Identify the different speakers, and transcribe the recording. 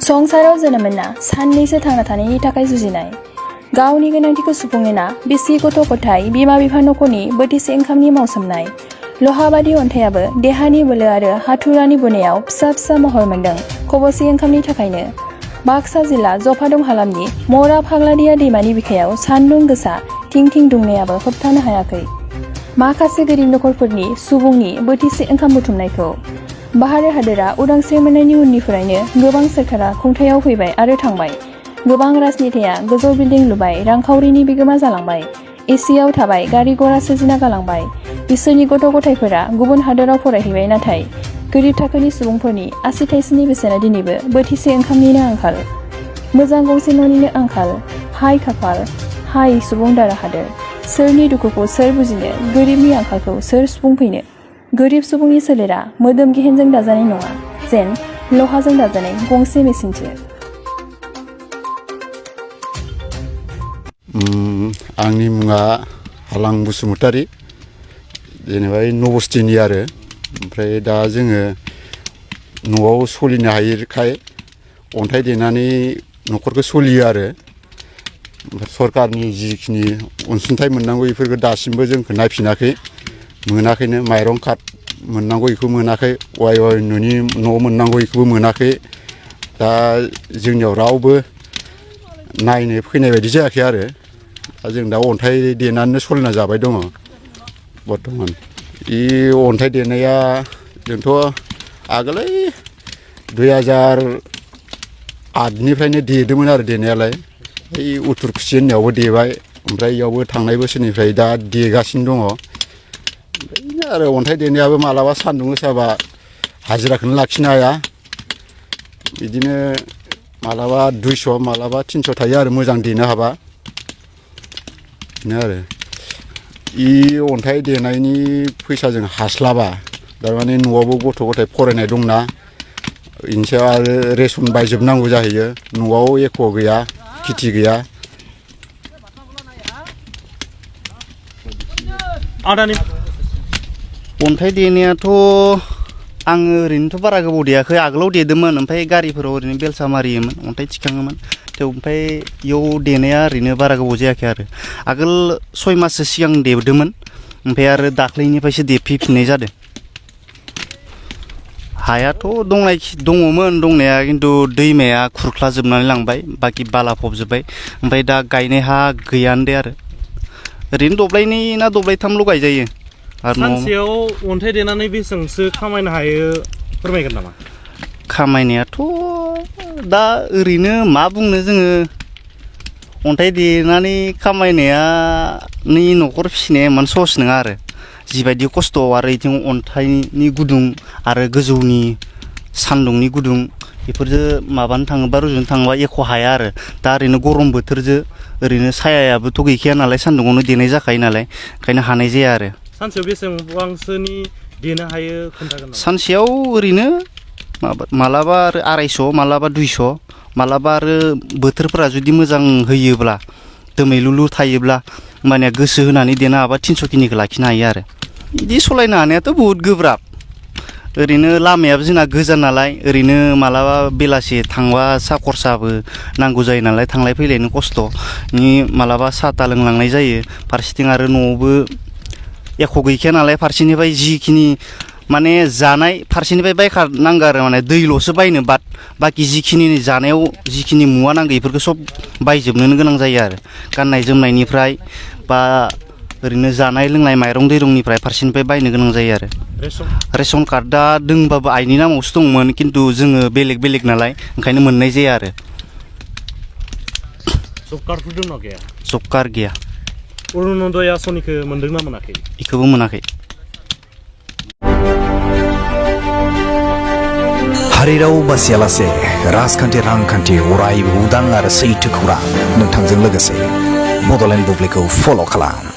Speaker 1: संसाराव जोनोम मोनना साननैसो थांना थानायनि थाखाय जुजिनाय गावनि गोनांथिखौ सुफुंनोना बिसि गथ' गथाय बिमा बिफा नखरनि बोथिसे ओंखामनि मावसोमनाय लहाबादि अन्थाइयाबो देहानि बोलो आरो हाथुरानि बुनायाव फिसा फिसा महर मोन्दों खबसे ओंखामनि थाखायनो बाक्सा जिल्ला जफादं हालामनि मरा फाग्लादिया दैमानि बिखायाव सान्दुं गोसा थिं थिं दुंनायाबो होबथानो हायाखै माखासे गोरिब नखरफोरनि सुबुंनि बोथिसे ओंखाम बुथुमनायखौ भारत हादोरा उदांस्रि मोननायनि उननिफ्रायनो गोबां सोरखारा खुंथायाव फैबाय आरो थांबाय गोबां राजनितिया गोजौ बिल्डिं लुबाय रांखावरिनि बिगोमा जालांबाय एसियाव थाबाय गारि गरा सोरजिना गालांबाय बिसोरनि गथ' गथायफोरा गुबुन हादोराव फरायहैबाय नाथाय गोरिब थाखोनि सुबुंफोरनि आसि थाइसेनि बेसेना दिनैबो बोथिसे ओंखामनिनो आंखाल मोजां गंसे न'निनो आंखाल हाय खाफाल हाय सुबुं दारा हादोर सोरनि दुखुखौ सोर बुजिनो गोरिबनि आंखालखौ सोर सुफुंफैनो गोरिब सुबुंनि सोलेरा मोदोम गेहेनजों दाजानाय नङा जेन लहाजों दाजानाय गंसे मेसिनसो
Speaker 2: आंनि मुङा हालां बसुमतारी जेनेबा नबस्थिनि आरो ओमफ्राय दा जोङो न'आव सोलिनो हायिखाय अन्थाइ देनानै न'खरखौ सोलियो आरो सरकारनि जिखिनि अनसुंथाइ मोननांगौ बेफोरखौ दासिमबो जोंखौ नायफिनाखै मोनाखैनो माइरं कार्ड मोननांगौ बेखौ मोनाखै वाइ न'नि न' मोननांगौ बेखौबो मोनाखै दा जोंनियाव रावबो नायनो फैनाय बायदि जायाखै आरो दा जों दा अन्थाइ देनानैनो सोलिना जाबाय दङ बर्थमान बे अन्थाइ देनाया जोंथ' आगोलै 2008निफ्रायनो देदोंमोन आरो देनायालाय बै उत्तर खुसि होननायावबो देबाय ओमफ्राय इयावबो थांनाय बोसोरनिफ्राय दा देगासिनो दङ ओमफ्राय आरो अन्थाइ देनायाबो मालाबा सान्दुं गोसाबा हाजिराखौनो लाखिनो हाया बिदिनो मालाबा 200 मालाबा 300 थायो आरो मोजां देनो हाबा बेनो आरो इ अन्थाइ देनायनि फैसाजों हास्लाबा थारमाने न'आवबो गथ' गथाय फरायनाय दंना बेनि सायाव आरो रेसन बायजोबनांगौ जाहैयो न'आव एख' गैया खेथि गैया
Speaker 3: अन्थाइ देनायाथ' आङो ओरैनोथ' बारा गोबाव देयाखै आगोलाव देदोंमोन ओमफ्राय गारिफोराव ओरैनो बेलसा मारियोमोन अन्थाइ थिखाङोमोन ओमफ्राय इयाव देनाया ओरैनो बारा गोबाव जायाखै आरो आगोल 6 माससो सिगां देदोंमोन ओमफ्राय आरो दाख्लैनिफ्रायसो देफिननाय जादों हायाथ' दङमोन दंनाया खिन्थु दैमाया खुरख्लाजोबनानै लांबाय बाखि बाला फबजोब्बाय ओमफ्राय दा गायनाय हा गैयानो दे आरो ओरैनो दब्लायनै ना दब्लायथामल' गायजायो
Speaker 4: सानसेयाव अन्थाइ देनानै बेसेबांसो खामायनो हायो फोरमायगोन नामा
Speaker 3: खामायनायाथ' दा ओरैनो मा बुंनो जोङो अन्थाइ देनानै खामायनाया नै न'खर फिसिनाया इमान सहस नङा आरो जिबायदि खस्थ' आरो बिथिं अन्थाइनि गुदुं आरो गोजौनि सान्दुंनि गुदुं बेफोरजों माबानो थाङोबा रुजुनो थाङोबा एख' हाया आरो दा ओरैनो गरम बोथोरजों ओरैनो सायायाबोथ' गैखाया नालाय सान्दुङावनो देनाय जाखायो नालाय ओंखायनो हानाय जाया आरो
Speaker 4: सानसेयाव बेसेबांसोनि देनो हायो खोन्थागोन नामा
Speaker 3: सानसेयाव ओरैनो मालाबा आरो 250 मालाबा 200 मालाबा आरो बोथोरफोरा जुदि मोजां होयोब्ला दोमैलुलु थायोब्ला होमबानिया गोसो होनानै देनो हाबा 300 खिनिखौ लाखिनो हायो आरो बिदि सालायनो हानायाथ' बहुद गोब्राब ओरैनो लामायाबो जोंना गोजान नालाय ओरैनो मालाबा बेलासि थांबा सा खरसाबो नांगौ जायो नालाय थांलाय फैलायनो खस्थ' मालाबा साहा लोंलांनाय जायो फारसेथिं आरो न'आवबो एख' गैखाया नालाय फारसेनिफ्राय जिखिनि माने जानाय फारसेनिफ्राय बायखानांगौ आरो माने दैल'सो बायनो बाखि जिखिनि जानायाव जिखिनि मुवा नांगौ बेफोरखौ सब बायजोबनोनो गोनां जायो आरो गाननाय जोमनायनिफ्राय बा ओरैनो जानाय लोंनाय माइरं दैरंनिफ्राय फारसेनिफ्राय बायनो गोनां जायो आरो रेसन कार्डआ दंबाबो आइनि नामावसो दंमोन खिन्थु जोङो बेलेग नालाय ओंखायनो मोननाय जाया आरो
Speaker 4: जब कार्डफोर दंना गैया
Speaker 3: जब कार्ड गैया
Speaker 4: अरुण'दय आसनिखौ मोन्दोंना मोनाखै
Speaker 3: बेखौबो मोनाखै
Speaker 5: हारिराव बासियालासे राजखान्थि रांखान्थि अरायबो उदां आरो सैथो खौरां नोंथांजों लोगोसे बड'लेण्ड बुब्लिखौ फल' खालाम।